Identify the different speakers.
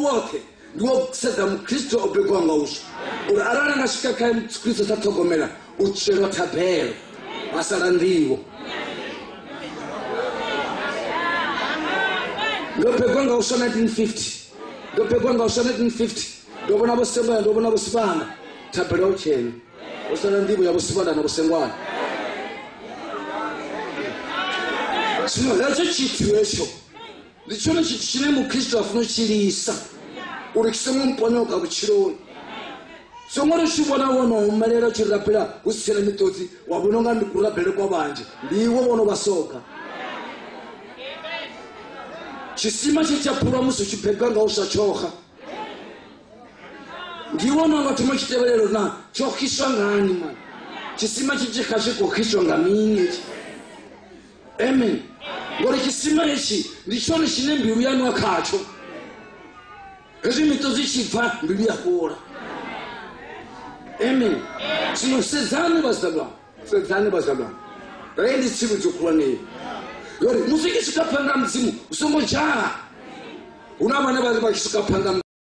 Speaker 1: Woṱhe ndi wo sedza mukhristo o bebiwa nga uswa uri arali nga swika kha Khristo sa ṱhogomela u tswelwa thabelo ha sala nḓivho. Ndo begwa nga uswa 1950, ndo begwa nga uswa 1950, ndo vhona vhosengwana, ndo vhona vhosivhana, thabelo ya u tshena u sala nḓivho ya vhosivhana na vhosengwana. Zwino hetsho tshithu hetsho ndi tshone tshithu tshine mukhristo a funa u tshilisa uri tshi songo mponyoka vhutshiloni. Songo ri tshi vhona wo no humelela u tshi rabela hu si tshena miṱodzi wa vhona unga ndi kurabele kwa vhanzhi, ndi iwe wo no vha soga. Tshisima tshe tsha phulwa musi u tshi bebwa nga u sa tshoxa, ndi iwe no nga thoma tshi tevhelela uri na tsho xiswa ngani mani, tshisima tshi tshi xa tshi khou xiswa nga mini hetshi. Amen. Ngori tshisima hetshi ndi tshone tshine mbilu ya nwa khatsho, hezwi miṱodzi tshi bva mbilu ya fhola. Amen. Zwino sedzani vhazalwana, sedzani vhazalwana, rei ndi tsivhudzo khulwane yori musi i swika phanḓa ha Mudzimu u songo dzhaha. Hu na vhane vha ri vha tshi swika phanḓa